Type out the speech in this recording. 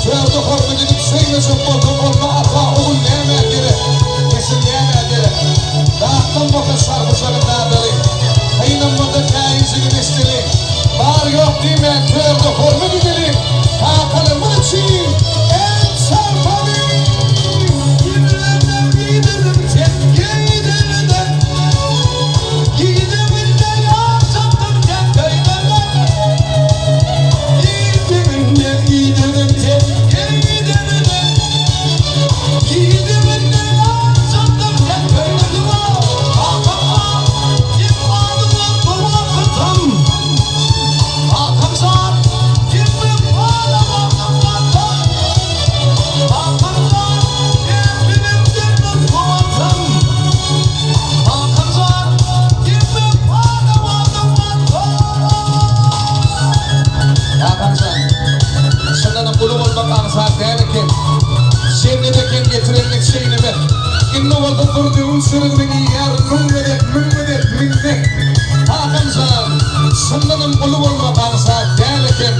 Törde hormat edip söýmejek bolsaň onda ata ogul nämä gerek, nesil nämä gerek? Datdan bolsa şarpyjagy dadaly, kynam bolsa käýinjigini eşdeliň. Bar ýok diýmän törde hormat edeliň, kakalarymyz üçin el çarpalyň! Ýigitlerden gidirdim sen gidirdiň Ýigidiminde ýaşatdym sen köýdürdiň Ýigidiminde gidirdim sen gidirdiň Ýigidiminde ýaşatdym sen köýdürdiň Kakam sen adyňa doga kyldym Kakam jan sen wepaly wagtyň Kakam jan sen bilimden nusga bolsaň Kakam jan sen wepaly wagtyň Kakam jan, çyndanam uly bolmak aňsat däl eken. Jennete eken getirenini çeýnemek. Indi bolsa bir döwüm çöregini iýýärin müň gezek, müň gezek, minnet. Kakam jan, çyndanam uly bolmak aňsat däl eken.